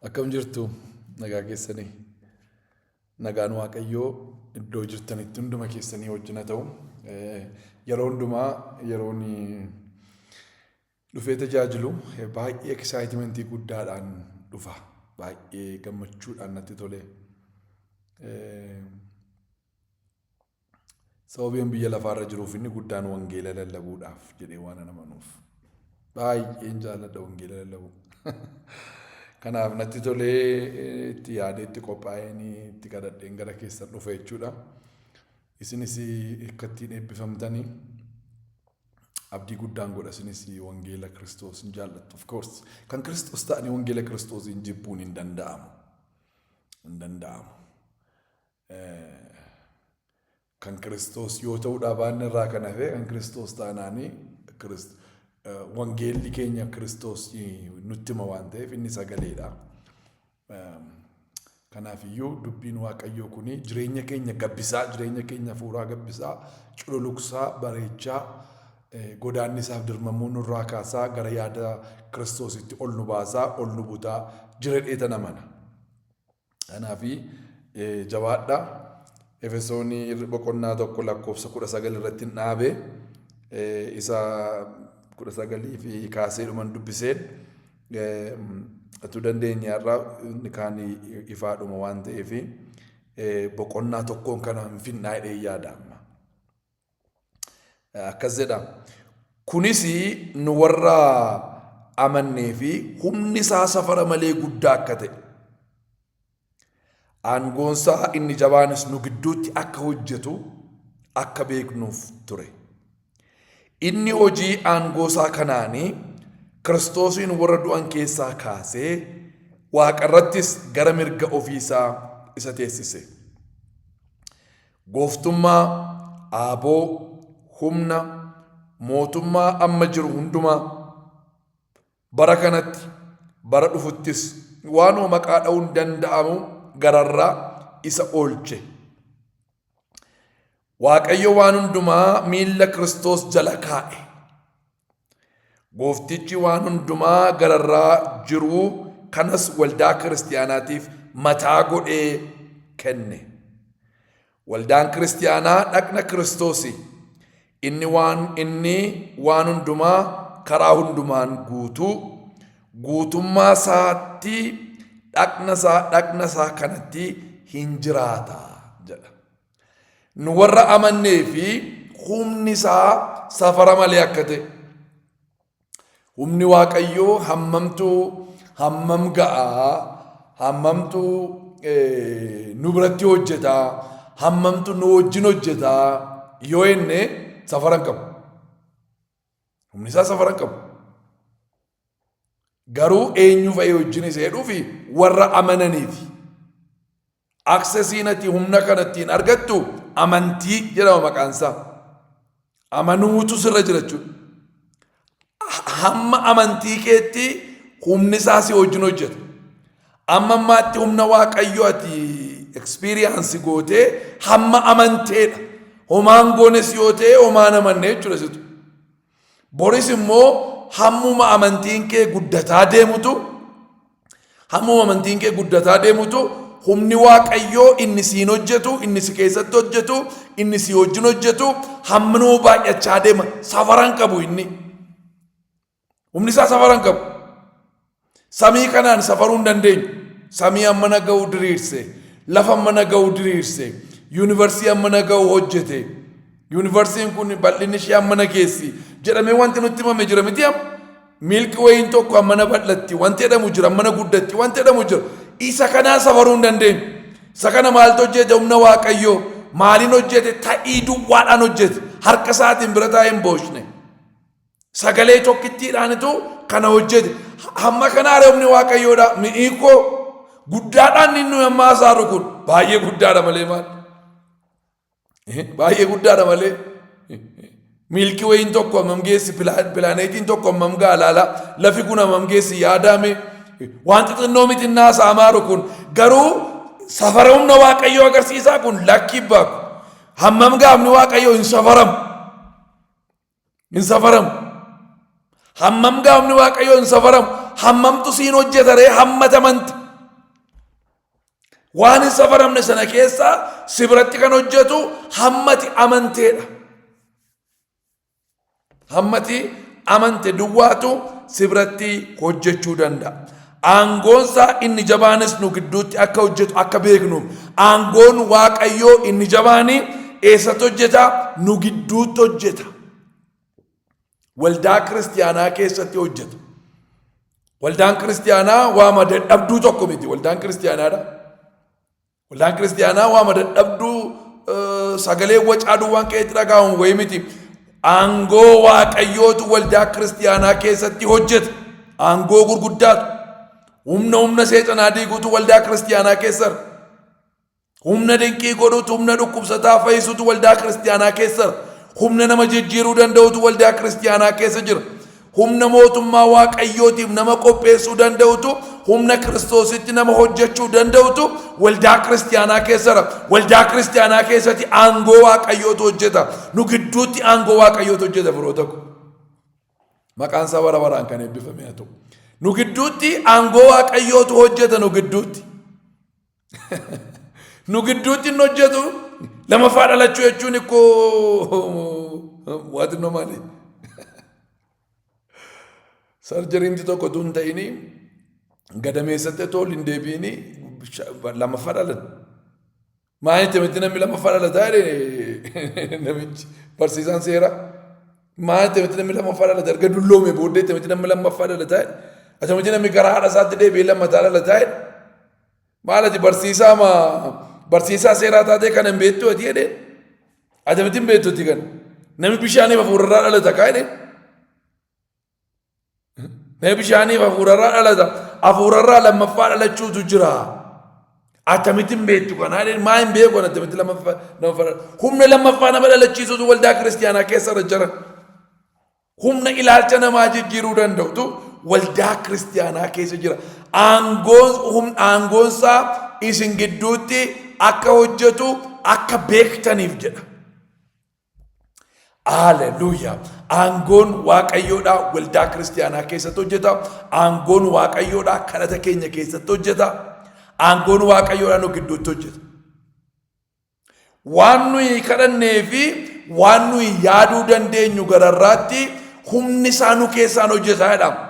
Akkam jirtu nagaa keessanii? Nagaan Waaqayyoo iddoo jirtanitti hunduma keessanii wajjin haa ta'u. Yeroo hundumaa yeroon dhufee tajaajilu baay'ee excitement guddaadhaan dhufa. Baay'ee gammachuudhaan natti tole. Sababiin biyya lafaarra jiruuf inni guddaan wangeela lallabuudhaaf jedhee waan an amanuuf. Baay'een jaalladha wangeela lallabuu. Kanaaf natti tolee itti yaadee itti qophaa'een itti kadhadheen gara keessan dhufe jechuudha. Isinis akka ittiin eebbifamtanii abdii guddaan godha. Isinis wangeela Kiristoos hin jaallattu. Of course kan Kiristoos ta'anii wangeela Kiristoosiin jibbuun hin danda'amu. Hin danda'amu. Kan Kiristoos yoo ta'uudhaa baanne irraa kan hafe kan Kiristoos taanaanii wangeelli keenya Kiristoos nutti hima waan ta'eef inni sagaleedha. Kanaaf iyyuu dubbiin Waaqayyoo kun jireenya keenya gabbisaa, jireenya keenya hafuuraa gabbisaa, cululuqsaa, bareechaa, godaannisaaf dirmamuu nurraa kaasaa gara yaada Kiristoositti ol nu baasaa, ol nu butaa jira dheetan amana. Kanaaf jabaadha. Efesoonii boqonnaa 1 lakkoofsa 19 irratti hin dhaabe. Isa 19 fi kaasee dhuman dubbiseen utuu dandeenye har'a inni kaan ifaadhuma waan ta'eef boqonnaa tokkoon kana hin finnaa jedhee yaada amma. Akkas jedha. Kunis nu warra amannee fi humni isaa safara malee guddaa akka ta'e. Aangoonsaa inni jabaanis nu gidduutti akka hojjetu akka beeknuuf ture. Inni hojii aangoosaa kanaanii Kiristoosiin warra du'an keessaa kaasee waaqarrattis gara mirga ofiisaa isa teessise. Gooftummaa, aaboo, humna, mootummaa amma jiru hundumaa, bara kanatti, bara dhufuttis waanuma maqaa dha'uun danda'amu gararraa isa oolche. Waaqayyo waan hundumaa miilla Kiristoos jala kaa'e. Gooftichi waan hundumaa gararraa jiru kanas waldaa kiristiyaanaatiif mataa godhee kenne. Waldaan kiristiyaanaa dhaqna Kiristoosi. Inni waan hundumaa karaa hundumaan guutuu guutummaa isaatti dhaqna isaa kanatti hin jiraata jedha. Nu warra amannee fi humni isaa safara malee akka ta'e. Humni Waaqayyoo hammamtu hammam ga'a, hammamtu nu biratti hojjeta, hammamtu nu wajjin hojjeta yoo jenne safara hin qabu. Humni isaa safara hin qabu. Garuu eenyu fa'ii wajjin isa jedhuu fi warra amananiifi. Aksesiin ati humna kana ittiin argattu amantii jedhama maqaan isaa. Amanuutu sirra jira jechuudha. Hamma amantii keetti humni isaa si wajjin hojjeta. Amma ammaatti humna Waaqayyoo ati experience gootee hamma amanteedha. Homaan goones yoo ta'e homaan amanne jechuudha situ. Boris immoo hammuma amantiin kee guddataa deemutu hammuma amantiin kee guddataa deemutu humni Waaqayyoo inni siin hojjetu, inni si keessatti hojjetu, inni si wajjin hojjetu hamminuu baay'achaa deema. Safara hin qabu inni. Humni isaa safara hin qabu. Samii kanaan safaruu hin dandeenyu. Samii hammana ga'u diriirse, lafa hammana ga'u diriirse, yuunivarsii hammana ga'u hojjete. Yuunivarsiin kun bal'inni ishee hammana geessi jedhamee wanti nutti himame jira miti amma. Miilki wayiin tokko hammana bal'atti wanti jedhamu jira, hammana guddatti wanti jedhamu jira. Isa kanaan safaruu hin dandeenyu. Isa kana maaltu hojjete? Humna Waaqayyoo. Maaliin hojjete? Ta'ii duwwaadhaan hojjete. Harka isaatiin bira taa'ee hin booshne. Sagalee tokkittiidhaanitu kana hojjete. Hamma kana humni Waaqayyoodha. Mi'ii koo guddaadhaan inni nuyi amma haasaaru kun baay'ee guddaadha malee maal? Baay'ee guddaadha malee. Miilki wayiin tokko hammam geessi, pilaaneetiin tokko hammam ga'a laala, lafi kun hammam geessi yaadame. Waan xixinnoo miti inni haasa'amaaru kun garuu safara humna Waaqayyoo agarsiisaa kun lakkii baaku. Hammam ga'a humni Waaqayyoo hin safaramu. Hin safaramu. Hammam gaafni Waaqayyoo hin safaramu. Hammamtu siin hojjeta ree hammatamante. Waan hin safaramne sana keessa si biratti kan hojjetu hammati amanteedha. Hammati amante duwwaatu si biratti hojjechuu danda'a. Aangoonsaa inni jabaanis nu gidduutti akka hojjetu akka beeknuuf aangoon Waaqayyoo inni jabaani eessatti hojjeta? Nu gidduutti hojjeta. Waldaa kiristiyaanaa keessatti hojjeta. Waldaan kiristiyaanaa waama dadhabduu tokko miti. Waldaan kiristiyaanaadha. Waldaan kiristiyaanaa waama dadhabduu sagalee wacaa duwwaan keetti dhaga'amu wayii miti. Aangoo Waaqayyootu waldaa kiristiyaanaa keessatti hojjeta. Aangoo gurguddaatu. Humna humna seexanaa diiguutu waldaa kiristiyaanaa keessa jira. Humna dinqii godhutu, humna dhukkubsataa fayyisutu waldaa kiristiyaanaa keessa jira. Humna nama jijjiiruu danda'utu waldaa kiristiyaanaa keessa jira. Humna mootummaa Waaqayyootiif nama qopheessuu danda'utu, humna Kiristoositti nama hojjechuu danda'utu waldaa kiristiyaanaa keessa jira. Waldaa kiristiyaanaa keessatti aangoo Waaqayyootu hojjeta. Nu gidduutti aangoo Waaqayyootu hojjeta firoota ko. Maqaan isaa bara baraan kan eebbifame haa ta'u. Nu gidduutti aangoo Waaqayyootu hojjeta nu gidduutti. Nu gidduutti hin hojjetu. Lamaffaa dhalachuu jechuun ikkoo waati no maali? Sarjariinti tokko tun ta'ini gadameessatti otoo hin deebi'ini lamaffaa dhalan. Maal itti miti namni lamaffaa dhalataa jedhe namichi barsiisaan seeraa. Maal itti miti namni lammaffaa dhalata erga dulloome booddee itti miti namni lammaffaa dhalataa jedhe. Ati miti namni gara haadha isaatti deebi'ee lammataa dhalataa jedhe. Maal ati barsiisaa maa barsiisaa seeraa taatee kana hin beektu ati jedheen. Ati miti hin beektu ati kana. Namni bishaaniif hafuurarraa dhalata kaa jedheen. Namni bishaaniif hafuurarraa dhalata. Hafuurarraa lammaffaa dhalachuutu jira. Attamitti hin beektu kanaa jedheen maa hin beeku ani attamitti lammaffaa lammaffaa dhala. Humna lammaffaa nama dhalachiisutu waldaa kiristiyaanaa keessa irra jira. Humna ilaalcha namaa jijjiiruu danda'utu waldaa kiristiyaanaa keessa jira. Aangoon aangoonsaa isin gidduutti akka hojjetu akka beektaniif jedha. Haleluuyaa. Aangoon Waaqayyoodhaa waldaa kiristiyaanaa keessatti hojjeta. Aangoon Waaqayyoodhaa kadhata keenya keessatti hojjeta. Aangoon Waaqayyoodhaa nu gidduutti hojjeta. Waan nuyi kadhannee fi waan nuyi yaaduu dandeenyu gararraatti humni isaa nu keessaan hojjetaa jedhama.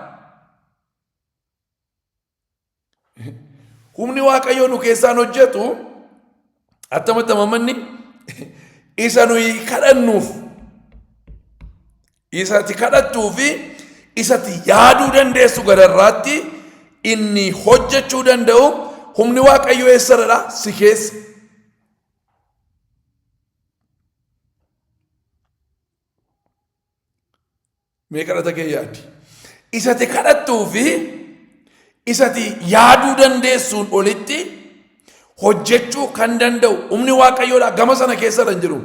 Humni Waaqayyoo nu keessaan hojjetu attamatti amamanni isa nuyi kadhannuuf isa ati kadhattuu fi isati yaaduu dandeessu gararraatti inni hojjechuu danda'u humni Waaqayyoo eessarradha si keessa. Mee kadhata kee yaadi. Isati kadhattuu fi isati yaaduu dandeessuun olitti hojjechuu kan danda'u humni Waaqayyoodha gama sana keessa irra hin jiru.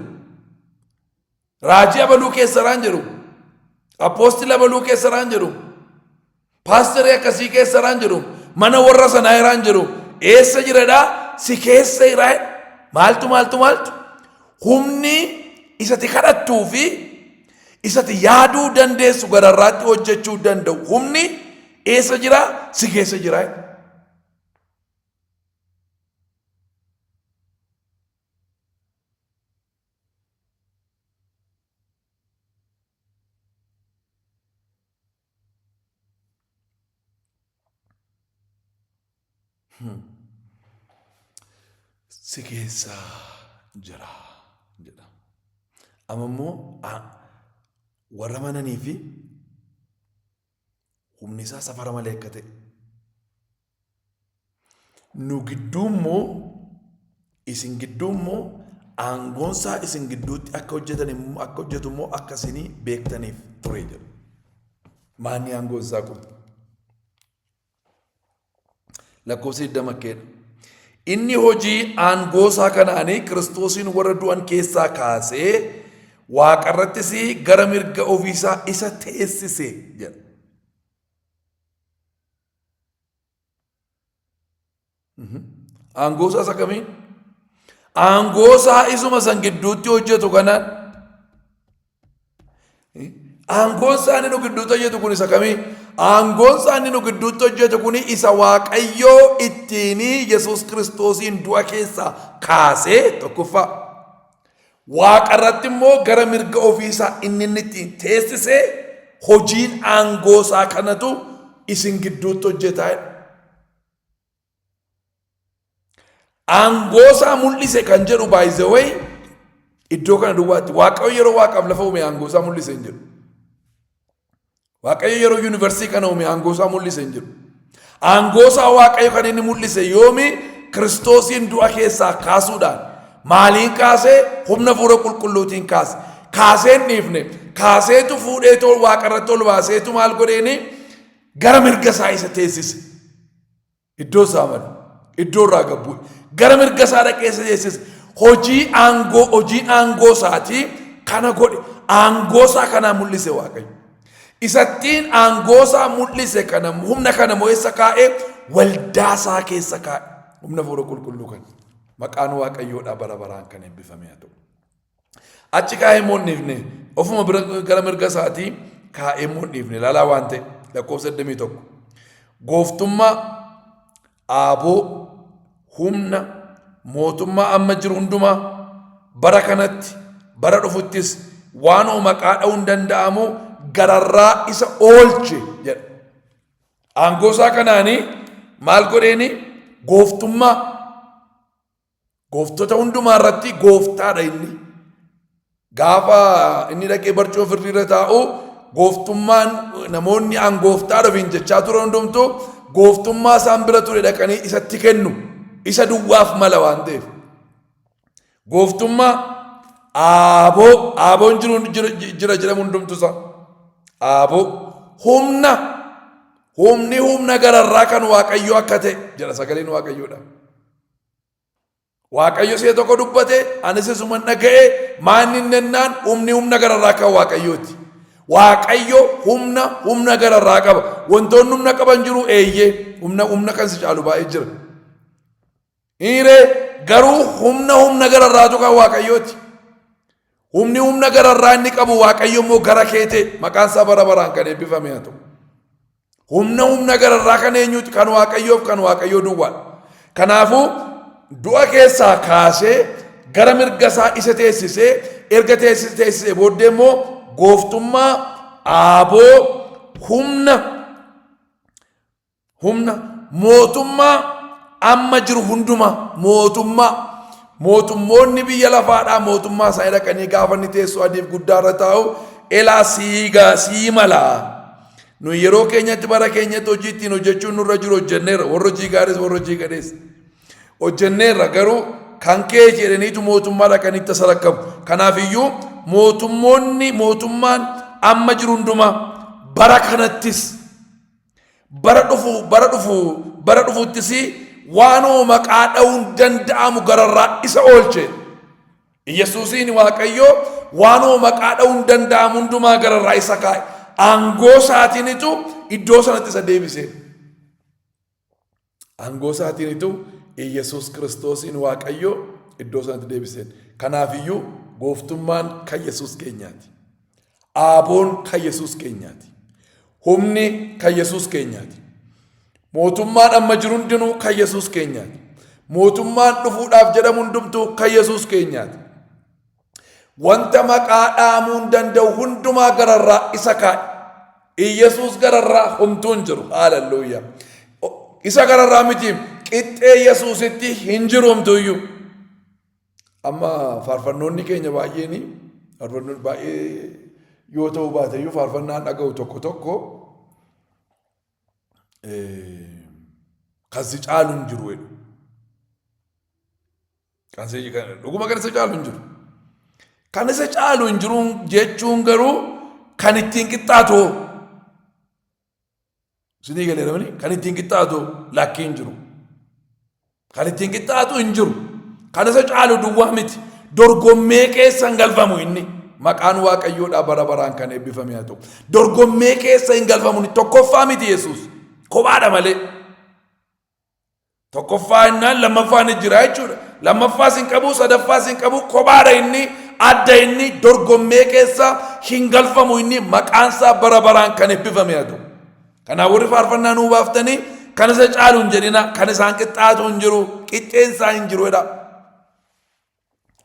Raajii abaluu keessa irra hin jiru. Apoostila abaluu keessa irra hin jiru. Paasterii akkasii keessa irra hin jiru. Mana warra sanaa irra hin jiru. Eessa jiradhaa? Si keessa jira. Maaltu maaltu maaltu? Humni isati kadhattuu fi isati yaaduu dandeessu gararraatti hojjechuu danda'u. Humni eessa jira? Si keessa jira. Si keessa jira jedha. Amma immoo warra amananii fi humni isaa safara malee akka ta'e. Nu gidduu immoo isin gidduu immoo aangoon isaa isin gidduutti akka hojjetan immoo akka hojjetu immoo akka isinii beektaniif ture jedha. Maanni aangoon isaa kun? Lakkoofsa 20 keedha. Inni hojii aangoo isaa kanaanii Kiristoosiin warra du'an keessaa kaasee waaqarrattis gara mirga ofiisaa isa teessise jedha. Aangoo isaas akkamiin? Aangoo isaa isuma san gidduutti hojjetu kanaan. Aangoon isaa inni nu gidduutti hojjetu kun isa kamii? Aangoon isaa inni nu gidduutti hojjetu kun isa Waaqayyoo ittiin Yesuus Kiristoosiin du'a keessaa kaasee tokkoffaa. Waaqa irratti immoo gara mirga ofii isaa inni inni ittiin teessise hojiin aangoo isaa kanatu isin gidduutti hojjetaa jedha. Aangoo isaa mul'ise kan jedhu by the way iddoo kana duwwaatti Waaqayyo yeroo waaqaaf lafa uume aangoo isaa mul'ise hin jedhu. Waaqayyo yeroo yuunivarsiitii kana uume aangoo isaa mul'ise hin jedhu. Aangoo isaa Waaqayyo kan inni mul'ise yoomi Kiristoosiin du'a keessaa kaasuudhaan maaliin kaasee humna fuula qulqulluutiin kaase. Kaasee hin dhiifne kaaseetu fuudheetu waaqa irratti ol baaseetu maal godheeni gara mirga isaa isa teessise. Iddoo isaa malee. Iddoo irraa gad bu'e. Gara mirga isaa dhaqee isa teessise. Hojii aangoo hojiin aangoo isaatii kana godhe. Aangoo isaa kanaa mul'ise Waaqayyo. Isattiin aangoo isaa mul'ise kana humna kana moo eessa kaa'e? Waldaa isaa keessa kaa'e. Humna fuula qulqulluu kana. Maqaan Waaqayyoodhaa bara baraan kan eebbifame haa ta'u. Achi kaa'ee immoo hin dhiifne. Ofuma bira gara mirga isaatii kaa'ee immoo hin dhiifne. Ilaalaa waan ta'e lakkoofsa 21. Gooftummaa, aaboo, humna, mootummaa amma jiru hundumaa bara kanatti bara dhufuttis waanuma maqaa dha'uun danda'amu gararraa isa oolche jedha. Aangoo isaa kanaanii maal godheeni gooftummaa Gooftota hundumaa irratti gooftaadha inni. Gaafa inni dhaqee barcuma firdii irra taa'u gooftummaan namoonni an gooftaadha ofiin jechaa turan hundumtuu gooftummaa isaan bira ture dhaqanii isatti kennu. Isa duwwaaf mala waan ta'eef. Gooftummaa aaboo aaboon jiru jira jedhamu hundumtu isaa. Aaboo humna humni humna gararraa kan Waaqayyoo akka ta'e jedha sagaleen Waaqayyoodha. Waaqayyo si'a tokko dubbate anis isuman dhaga'e maanni nennaan humni humna gararraa kan Waaqayyooti. Waaqayyo humna humna gararraa qaba. Wantoonni humna qaban jiru eeyyee humna humna kan si caalu baay'ee jira. Hiiree garuu humna humna gararraatu kan Waaqayyooti. Humni humna gararraa inni qabu Waaqayyo immoo gara kee ta'e maqaan isaa bara baraan kan eebbifame haa ta'u. Humna humna gararraa kan eenyuuti? Kan Waaqayyoof kan Waaqayyoo duwwaadha. Kanaafuu du'a keessaa kaasee gara mirga isaa isa teessisee erga teessisee booddee immoo gooftummaa aaboo humna humna mootummaa amma jiru hundumaa mootummaa mootummoonni biyya lafaadhaa mootummaa isaanii dhaqanii gaafa inni teessoo adiif guddaa irra taa'u elaa siigaa sii malaa. Nu yeroo keenyatti bara keenyatti hojii ittiin hojjechuun nurra jiru hojjenneerra warra hojii gaariis warra hojii gadhees hojjenneerra garuu kan kee jedhaniitu mootummaa dhaqanii itti sarakkabu. Kanaaf iyyuu mootummoonni mootummaan amma jiru hundumaa bara kanattis bara dhufu bara dhufu bara dhufuttis waanuma maqaa dha'uun danda'amu gararraa isa oolche. Yesuusiin Waaqayyo waanuma maqaa dha'uun danda'amu hundumaa gararraa isa kaa'e. Aangoo isaatiinitu iddoo sanatti isa deebise. Aangoo isaatiinitu Yesuus Kiristoosiin Waaqayyo iddoo sanatti deebiseen. Kanaafiyyuu gooftummaan kan Yesuus keenyaati. Aaboon kan Yesuus keenyaati. Humni kan Yesuus keenyaati. Mootummaan amma jiru hundinuu kan Yesuus keenyaati. Mootummaan dhufuudhaaf jedhamu hundumtuu kan Yesuus keenyaati. Wanta maqaa dhaamuun danda'u hundumaa gararraa isa kaa'e. Iyyasuus gararraa homtuu hin jiru. Haalelluuyaa. Isa gararraa miti qixxee Yesuusitti hin jiru homtuuyyuu. Amma faarfannoonni keenya baay'een faarfannoonni baay'ee yoo ta'uu baate iyyuu faarfannaan dhaga'u tokko tokko kan si caalu hin jiru jedhu. Kan si dhuguma kan isa caalu hin jiru. Kan isa caalu hin jiru jechuun garuu kan ittiin qixxaatu isinii galeera mini kan ittiin qixxaatu lakkii hin jiru. Kan ittiin qixxaatu hin jiru. Kan isa caalu duwwaa miti. Dorgommee keessa hin galfamu inni. Maqaan Waaqayyoodhaa bara baraan kan eebbifame haa ta'u. Dorgommee keessa hin galfamu inni tokkoffaa miti Yesuus. Kophaadha malee. Tokkoffaa innaan lammaffaan ni jira jechuudha. Lammaffaas hin qabu, sadaffaas hin qabu, kophaadha inni, adda inni, dorgommee keessa hin galfamu inni, maqaan isaa bara baraan kan eebbifame haa ta'u. Kanaaf warri faarfannaa nuu baaftanii kan isa caalu hin jedhina, kan isaan qixxaatu hin jiru, qixxeen isaa hin jiru jedha.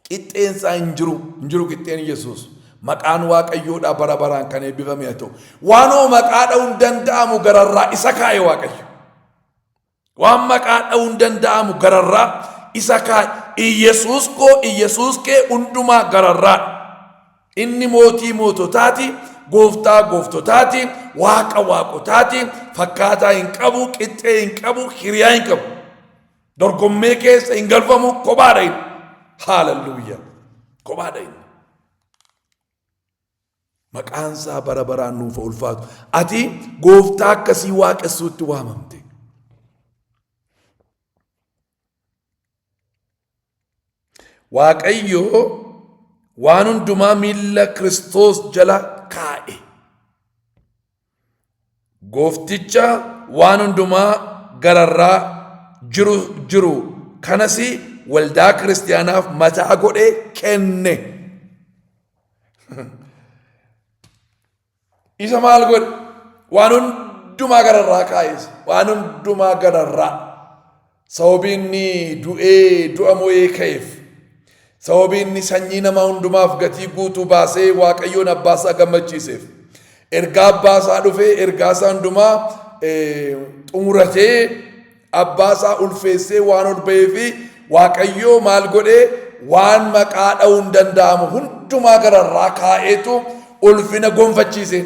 Qixxeen isaa hin jiru, hin jiru qixxeen Yesuus. Maqaan Waaqayyoodhaa bara baraan kan eebbifame haa ta'u. Waanoo maqaa dha'uun danda'amu gararraa isa kaa'e Waaqayyo. Waan maqaa dha'uun danda'amu gararraa isa kaa'e. Iyyasuus koo Iyyasuus kee hundumaa gararraa. Inni mootii moototaati, gooftaa gooftotaati, waaqa waaqotaati, fakkaataa hin qabu, qixxee hin qabu, hiriyaa hin qabu. Dorgommee keessa hin galfamu, kophaadha inni. Haalelluuyaa. Kophaadha inni. Maqaan isaa bara baraan nuuf haa ulfaatu. Ati gooftaa akkasii waaqessuutti waamamte. Waaqayyo waan hundumaa miilla Kiristoos jala kaa'e. Goofticha waan hundumaa gararraa jiru jiru kanas waldaa kiristiyaanaaf mataa godhee kenne. Isa maal godhe? Waan hundumaa gararraa kaa'es. Waan hundumaa gararraa. Sababii inni du'ee du'a mo'ee ka'eef. Sababii inni sanyii namaa hundumaaf gatii guutuu baasee Waaqayyoon abbaasaa gammachiiseef. Ergaa abbaasaa dhufee ergaa isaa hundumaa xumuratee abbaasaa ulfeessee waan ol ba'ee fi Waaqayyoo maal godhee waan maqaa dha'uun danda'amu hundumaa gararraa kaa'eetu ulfina gonfachiise.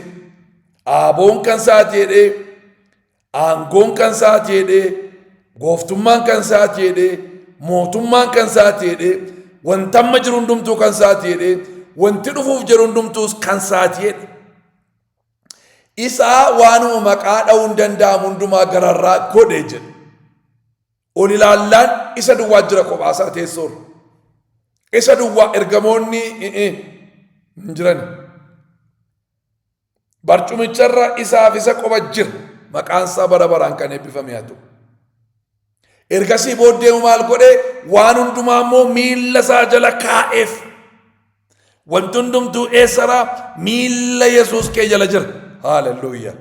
Aaboon kan isaati jedhee, aangoon kan isaati jedhee, gooftummaan kan isaati jedhee, mootummaan kan isaati jedhee, wanta amma jiru hundumtuu kan isaati jedhee, wanti dhufuuf jiru hundumtuus kan isaati jedhe. Isaa waanuma maqaa dha'uun danda'amu hundumaa gararraa godhe jedhe. Ol ilaallaan isa duwwaa jira kophaasaa teessoorra. Isa duwwaa ergamoonni hin jiran. Barcumicharra isaaf isa qofa jira. Maqaan isaa bara baraan kan eebbifame haa ta'u. Ergasii booddee maal godhe waan hundumaa immoo miilla isaa jala kaa'eef. Wanti hundumtuu eessara miilla Yesuus kee jala jira. Haalelluuyaa.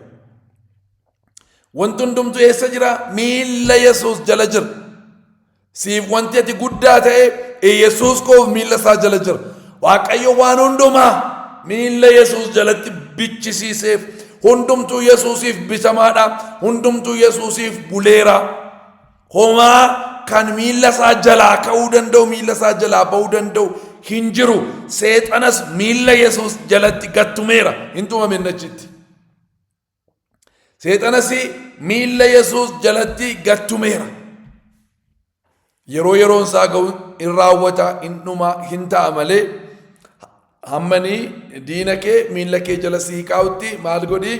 Wanti hundumtuu eessa jira? Miilla Yesuus jala jira. Siif wanti ati guddaa ta'e Yesuus koof miilla isaa jala jira. Waaqayyo waan hundumaa miilla Yesuus jalatti bichisiiseef hundumtuu Yesuusiif bitamaadha. Hundumtuu Yesuusiif buleera. Homaa kan miilla isaa jalaa ka'uu danda'u, miilla isaa jalaa ba'uu danda'u hin jiru. Seexanas miilla Yesuus jalatti gattumeera. Hin tumame achitti. Seexanas miilla Yesuus jalatti gattumeera. Yeroo yeroon isaa ga'u hin raawwata, hin dhuma, hin ta'a malee hammanii diina kee miilla kee jala sii kaa'utti maal godhi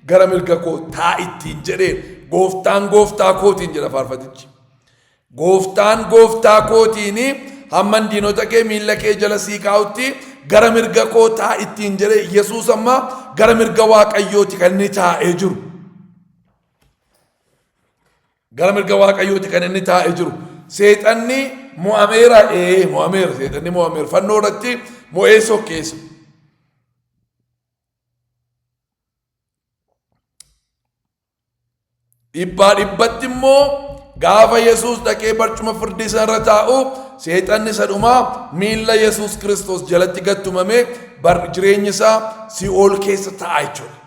gara mirga koo taa'ittiin jedhee gooftaan gooftaa kootiin jedha faarfatichi. Gooftaan gooftaa kootiin hamman diinota kee miilla kee jala sii kaa'utti gara mirga koo taa'ittiin jedhee Yesuus amma gara mirga Waaqayyooti kan inni taa'ee jiru. Gara mirga Waaqayyooti kan inni taa'ee jiru. Seexanni mo'ameera ee mo'ameera seexanni mo'ameera fannoo irratti mo'ee sokkeessa. Dhibbaa dhibbatti immoo gaafa Yesuus dhaqee barcuma firdii sana irra taa'u seexanni isa dhumaa miilla Yesuus Kiristoos jalatti gattumamee bar jireenyi isaa si'ool keessa ta'a jechuudha.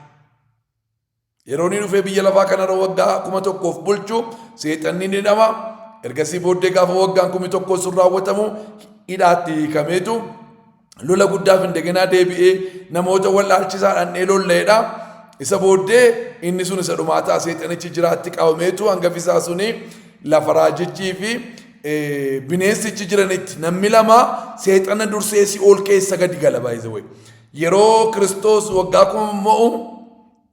Yeroo inni dhufee biyya lafaa kanarra waggaa 1000 bulchu seexanni ni hidhama. Ergasii booddee gaafa waggaan 1000 sun raawwatamu hidhaatti hiikameetu lola guddaaf indegenaa deebi'ee namoota wallaalchisaadhaan dhee lolla'edha. Isa booddee inni sun isa dhumaa ta'a seexanichi jiraatti qabameetu hangafi isaa suni lafa raajichii fi bineensichi jiranitti namni lama seexana dursee si'ool keessa gadi gala baay'ee. Yeroo Kiristoos waggaa kuma mo'u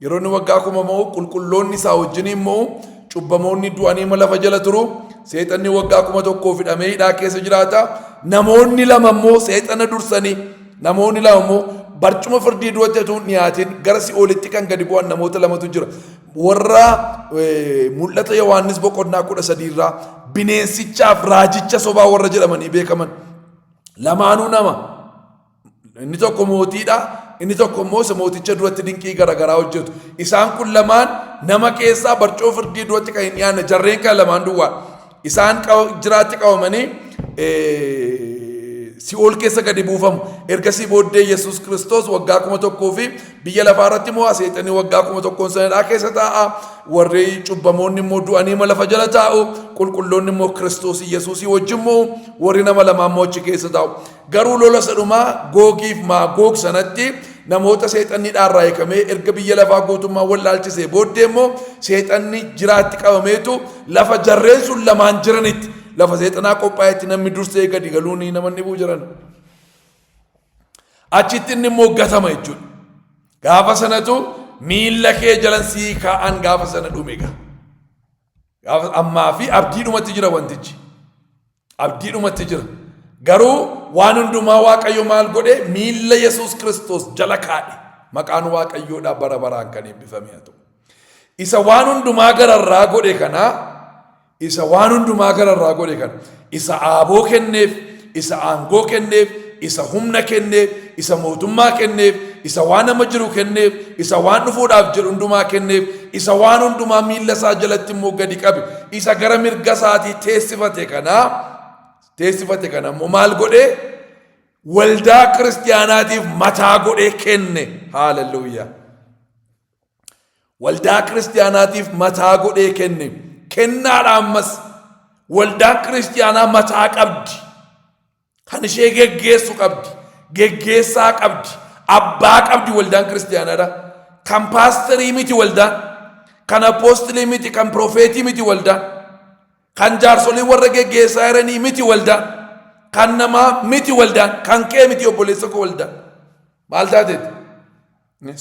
Yeroo inni waggaa kuma mo'u qulqulloonni isaa wajjiniin mo'u, cubbamoonni du'anii lafa jala turu, seexanni waggaa 1000 hidhamee hidhaa keessa jiraata. Namoonni lama immoo seexana dursanii, namoonni lama immoo barcuma firdii duratti utuu hin dhiyaatin gara si'oolitti kan gadi bu'an namoota lamatu jira. Warra mul'ata Yohaannis boqonnaa 13 irraa bineensichaaf raajicha sobaa warra jedhamanii beekaman. Lamaanuu nama. Inni tokko mootiidha, inni tokko immoo isa mooticha duratti dinqii garaagaraa hojjetu. Isaan kun lamaan nama keessaa barcoo firdii duratti kan hin dhiyaanne jarreen kan lamaan duwwaa. Isaan jiraatti qabamanii si'ool keessa gadi buufamu. Ergasii booddee Yesuus Kiristoos waggaa 1000 fi biyya lafaa irratti immoo seexanni waggaa 1000 sanadhaa keessa taa'a. Warri cubbamoonni immoo du'anii lafa jala taa'u. Qulqulloonni immoo Kiristoos Yesuusii wajjin mo'u. Warri nama lamaa immoo achi keessa taa'u. Garuu lola isa dhumaa Googiif Maagoog sanatti namoota seexanni dhaarraa hiikamee erga biyya lafaa guutummaa wallaalchisee booddee immoo seexanni jiraatti qabameetu lafa jarreen sun lamaan jiranitti lafa seexanaa qophaa'etti namni dursee gadi galuun namanni bu'u jiran. Achitti inni immoo gatama jechuudha. Gaafa sanatu miilla kee jalan sii kaa'an gaafa sana dhume gaa. Gaafa ammaa fi abdiidhumatti jira wantichi. Abdiidhumatti jira. Garuu waan hundumaa Waaqayyo maal godhe? Miilla Yesuus Kiristoos jala kaa'e. Maqaan Waaqayyoodhaa bara baraan kan eebbifame haa ta'u. Isa waan hundumaa gararraa godhe kana, isa waan hundumaa gararraa godhe kana, isa aaboo kenneef, isa aangoo kenneef, isa humna kenneef, isa mootummaa kenneef, isa waan amma jiru kenneef, isa waan dhufuudhaaf jedhu hundumaa kenneef, isa waan hundumaa miilla isaa jalatti immoo gadi qabe, isa gara mirga isaatii teessifate kana, teessifate kana immoo maal godhe? Waldaa kiristiyaanaatiif mataa godhee kenne. Haaleluyyaa. Waldaa kiristiyaanaatiif mataa godhee kenne. Kennaadha ammas. Waldaan kiristiyaanaa mataa qabdi. Kan ishee geggeessu qabdi. Geggeessaa qabdi. Abbaa qabdi waldaan kiristiyaanaadha. Kan paasterii miti waldaan. Kan apoostilii miti, kan piroofeetii miti waldaan. Kan jaarsolii warra geggeessaa jiranii miti waldaan. Kan namaa miti waldaan. Kan kee miti obboleessa koo waldaan. Maal taateeti?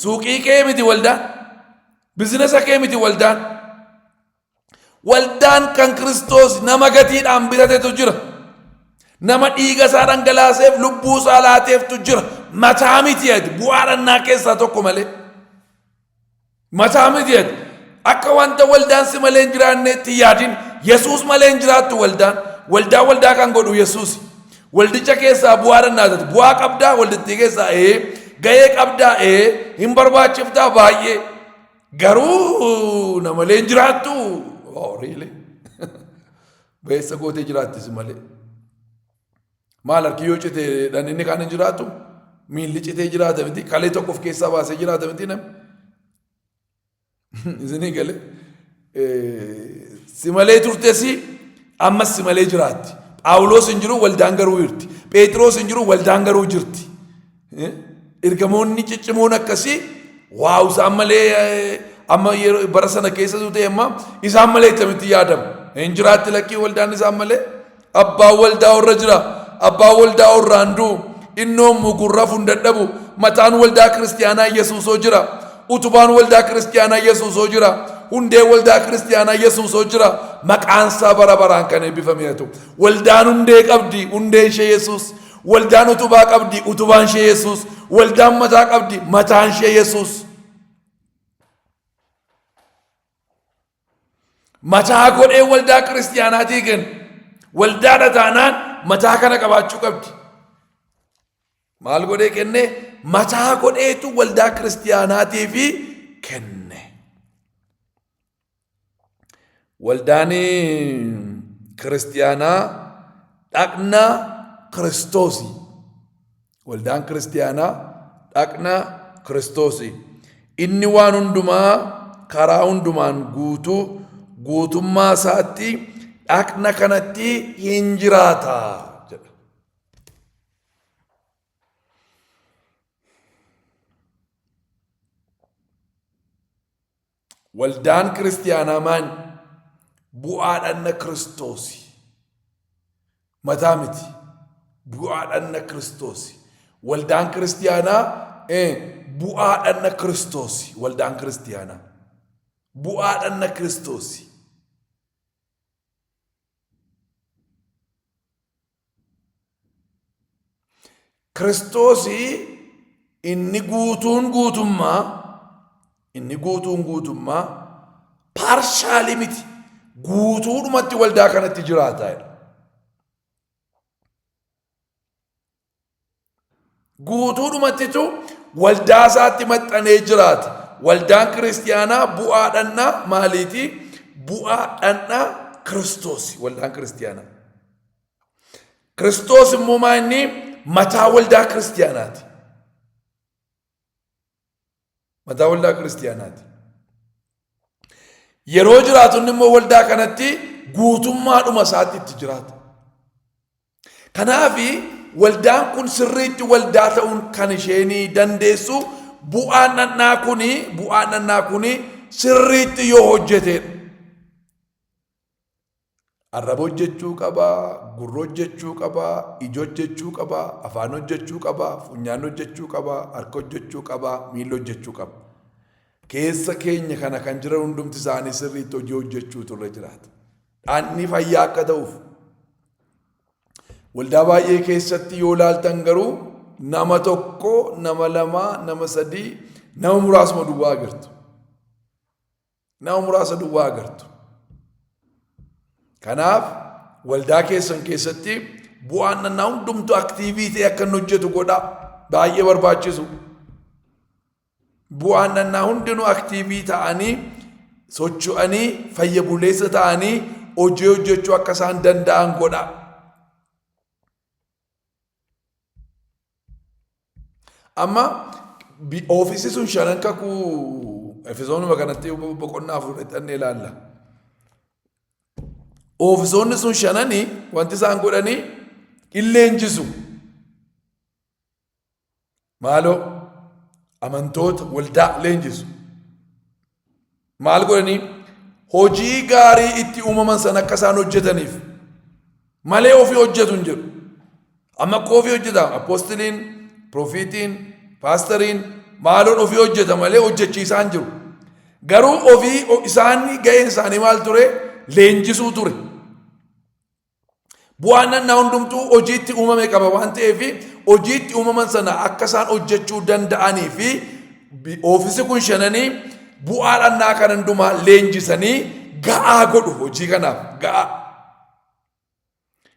Suuqii kee miti waldaan. Bizinesa kee miti waldaan. Waldaan kan Kiristoos nama gatiidhaan bitatetu jira. Nama dhiiga isaa dhangalaaseef lubbuu isaa laateeftu jira. Mataa miti ati bu'aa dhannaa keessaa tokko malee. Mataa miti ati. Akka wanta waldaan si malee hin jiraanneetti yaadin. Yesuus malee hin jiraattu waldaan. Waldaa waldaa kan godhu Yesuus. Waldicha keessaa bu'aa dhannaa taate. Bu'aa qabdaa waldittii keessaa ee. Gahee qabdaa ee. Hin barbaachiftaa baay'ee. Garuu na malee hin jiraattu. Oh, really? Ba'eessa gootee jiraatti si malee. Maal harki yoo cite dhan inni kaan hin jiraatu? Miilli citee jiraata miti. Kalee tokko of keessaa baasee jiraata miti namni. Isinii galee. Si malee turtesi ammas si malee jiraatti. Phaawulos hin jiru waldaan garuu jirti. Pheexiroos hin jiru waldaan garuu jirti. Ergamoonni ciccimoon akkasii waaw isaan malee amma yeroo bara sana keessa ta'e amma isaan malee akkamitti yaadamu. Hin jiraatti lakkii waldaan isaan malee. Abbaan waldaa irra jira. Abbaan waldaa irraan du'u. Innoon mugurra hin dadhabu. Mataan waldaa kiristiyaanaa Yesuusoo jira. Utubaan waldaa kiristiyaanaa Yesuusoo jira. Hundee waldaa kiristiyaanaa Yesuusoo jira. Maqaan isaa bara baraan kan eebbifame haa ta'u. Waldaan hundee qabdi. Hundeen ishee Yesuus. Waldaan utubaa qabdi, utubaan ishee Yesuus. Waldaan mataa qabdi, mataan ishee Yesuus. Mataa godhee waldaa kiristiyaanaatii kenna. Waldaadha taanaan mataa kana qabaachuu qabdi. Maal godhee kenne? Mataa godheetu waldaa kiristiyaanaatii fi kenne. Waldaan kiristiyaanaa dhaqna Kiristoosi. Waldaan kiristiyaanaa dhaqna Kiristoosi. Inni waan hundumaa karaa hundumaan guutuu guutummaa isaatti dhaqna kanatti hin jiraata jedha. Waldaan kiristiyaanaa maal? Bu'aa dhanna Kiristoosi. Mataa miti. Bu'aa dhanna Kiristoosi. Waldaan kiristiyaanaa bu'aa dhanna Kiristoosi. Waldaan kiristiyaanaa. Bu'aa dhanna Kiristoosi. Kiristoosi inni guutuun guutummaa inni guutuun guutummaa paarshaali miti guutuudhumatti waldaa kanatti jiraata jedha. Guutuudhumattitu waldaa isaatti maxxanee jiraata. Waldaan kiristiyaanaa bu'aa dhannaa maaliiti? Bu'aa dhannaa Kiristoos waldaan kiristiyaanaa. Kiristoos immoo maa inni mataa waldaa kiristiyaanaati. Mataa waldaa kiristiyaanaati. Yeroo jiraatu inni immoo waldaa kanatti guutummaadhuma isaatti itti jiraata. Kanaaf waldaan kun sirriitti waldaa ta'uun kan isheen dandeessu bu'aan dhannaa kuni bu'aan dhannaa kuni sirriitti yoo hojjeteedha. Arraba hojjechuu qaba, gurra hojjechuu qaba, ija hojjechuu qaba, afaan hojjechuu qaba, funyaan hojjechuu qaba, harka hojjechuu qaba, miila hojjechuu qaba. Keessa keenya kana kan jiran hundumti isaanii sirriitti hojii hojjechuutu irra jiraata. Dhaanni fayyaa akka ta'uuf. Waldaa baay'ee keessatti yoo ilaaltan garuu nama tokko, nama lama, nama sadii, nama muraasuma duwwaa agartu. Nama muraasa duwwaa agartu. Kanaaf waldaa keessan keessatti bu'aan nannaa hundumtuu aktiivii ta'e akka inni hojjetu godhaa. Baay'ee barbaachisu. Bu'aan nannaa hundinuu aktiivii ta'anii socho'anii fayya buleessa ta'anii hojii hojjechuu akka isaan danda'an godhaa. Amma oofisii sun shanan kakuu Efesoonuma kanatti boqonnaa 4 dhannee ilaalla. Oofisoonni sun shananii wanti isaan godhanii in leenjisu. Maaloo amantoota waldaa leenjisu. Maal godhanii hojii gaarii itti uumaman sana akka isaan hojjetaniif malee ofii hojjetu hin jedhu. Amma akka ofii hojjeta appoostiliin, piroofiitiin, paastariin maaloon ofii hojjeta malee hojjechiisaa hin jiru. Garuu ofii isaan ga'een isaanii maal ture? Leenjisuu ture. Bu'aan nannaa hundumtuu hojiitti uumame qaba waan ta'eef hojiitti uumaman sana akka isaan hojjechuu danda'anii fi oofisi kun shananii bu'aa dhannaa kan hundumaa leenjisanii ga'aa godhu hojii kanaaf ga'aa.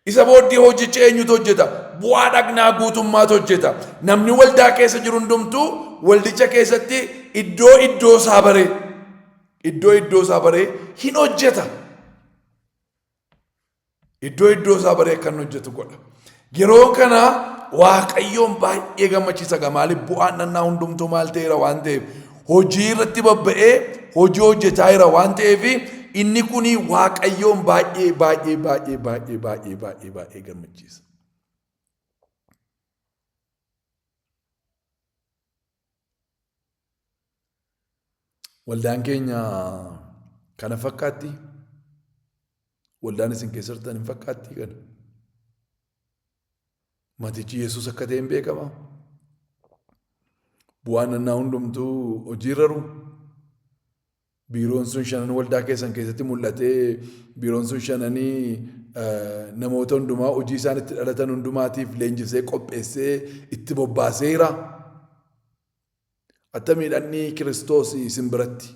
Isa booddee hojicha eenyutu hojjeta? Bu'aa dhagnaa guutummaatu hojjeta. Namni waldaa keessa jiru hundumtuu waldicha keessatti iddoo iddoo isaa baree iddoo iddoo isaa baree hin hojjeta. Iddoo iddoo isaa baree akka inni hojjetu godha. Yeroo kana Waaqayyoon baay'ee gammachiisa egaa maaliif bu'aan dhannaa hundumtuu maal ta'eera waan ta'eef hojii irratti babba'ee hojii hojjetaa jira waan ta'eef inni kuni Waaqayyoon baay'ee baay'ee baay'ee baay'ee baay'ee baay'ee baay'ee gammachiisa. Waldaan keenya kana fakkaatti. Waldaan isin keessa jirtan hin fakkaattii kana. Matichi Yesuus akka ta'e hin beekama. Bu'aan nannaa hundumtuu hojiirra jiru. Biiroon sun shanan waldaa keessan keessatti mul'atee biiroon sun shananii namoota hundumaa hojii isaan itti dhalatan hundumaatiif leenjisee qopheessee itti bobbaaseera. Attamii dhandhni Kiristoos isin biratti?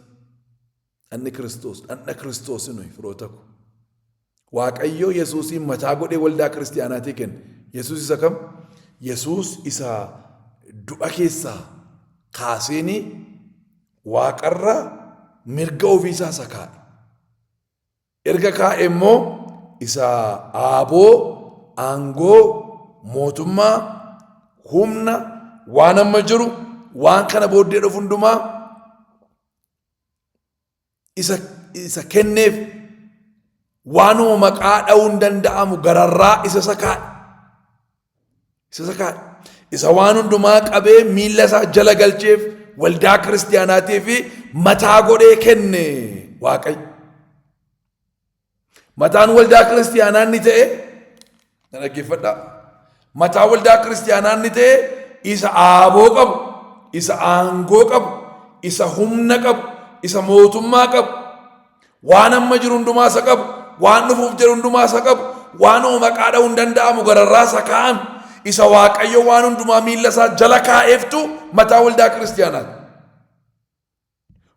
Dhandhni Kiristoos, dhandha Kiristoos nuyi firoota ko. Waaqayyo Yesuusiin mataa godhee waldaa kiristiyaanaatii kenne. Yesuus isa kam? Yesuus isa du'a keessaa kaaseenii waaqarra mirga ofiisaa isa kaa'e. Erga kaa'e immoo isa aaboo, aangoo, mootummaa, humna, waan amma jiru, waan kana booddee dhufu hundumaa isa, isa kenneef waanuma maqaa dha'uun danda'amu gararraa isa isa kaa'e. Isa isa kaa'e. Isa waan hundumaa qabee miilla isaa jala galcheef waldaa kiristiyaanaatii fi mataa godhee kenne Waaqayyo. Mataan waldaa kiristiyaanaa inni ta'e na dhaggeeffadhaa. Mataa waldaa kiristiyaanaa inni ta'e isa aaboo qabu, isa aangoo qabu, isa humna qabu, isa mootummaa qabu, waan amma jiru hundumaa isa qabu, waan dhufuuf jedhu hundumaa isa qabu, waan maqaa dha'uun danda'amu gararraa isa kaa'ame, isa Waaqayyo waan hundumaa miilla isaa jala kaa'eeftu mataa waldaa kiristiyaanaati.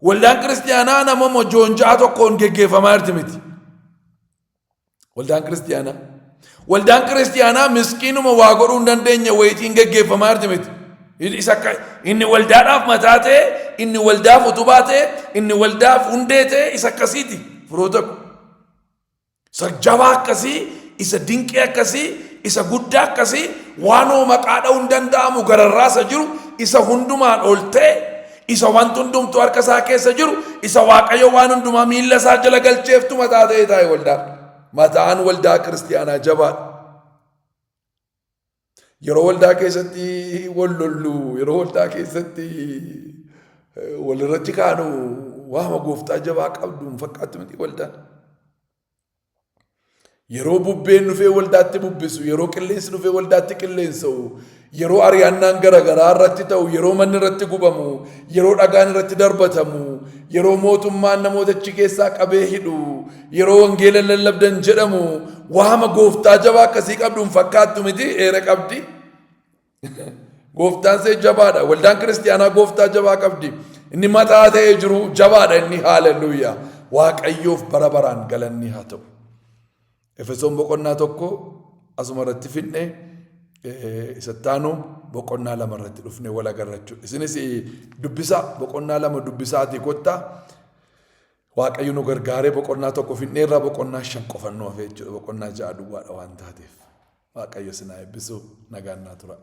Waldaan kiristiyaanaa nama joonjaa tokkoon geggeeffamaa jirti miti. Waldaan kiristiyaanaa. Waldaan kiristiyaanaa miskiinuma waa godhuu hin dandeenye wayitiin geggeeffamaa jirti miti. Isa akka inni waldaadhaaf mataa ta'e, inni waldaaf utubaa ta'e, inni waldaaf hundee ta'e isa akkasiiti firoota ko. Isa jabaa akkasii, isa dinqii akkasii, isa guddaa akkasii, waanoo maqaa dha'uu hin danda'amu gararraa isa jiru, isa hundumaan ol ta'e, isa wanti hundumtuu harka isaa keessa jiru, isa Waaqayyo waan hundumaa miilla isaa jala galcheeftu mataa ta'e taa'e waldaa. Mataan waldaa kiristiyaanaa jabaadha. Yeroo waldaa keessatti wal lollu, yeroo waldaa keessatti walirratti kaanu waama gooftaa jabaa qabdu hin fakkaattu miti waldaan. Yeroo bubbeen dhufee waldaatti bubbisu, yeroo qilleensi dhufee waldaatti qilleensa'u, yeroo ari'annaan garaagaraa irratti ta'u, yeroo manni irratti gubamu, yeroo dhagaan irratti darbatamu, yeroo mootummaan namoota achi keessaa qabee hidhu, yeroo wangeela lallabdan jedhamu, waama gooftaa jabaa akkasii qabdu hin fakkaattu miti eera qabdi. Gooftaan see jabaadha. Waldaan kiristiyaanaa gooftaa jabaa qabdi. Inni mataa ta'ee jiru jabaadha inni haaleluyyaa. Waaqayyoof bara baraan galanni haa ta'u. Efesoon boqonnaa 1 asuma irratti fidne isatti aanu boqonnaa 2 irratti dhufne wal agarra jechuudha. Isinis dubbisaa boqonnaa 2 dubbisaatii kottaa. Waaqayyo nu gargaaree boqonnaa 1 fidneerraa boqonnaa 5 qofa nu hafe jechuudha. Boqonnaa 6 duwwaadha waan taateef. Waaqayyo isin haa eebbisu nagaan naa tura.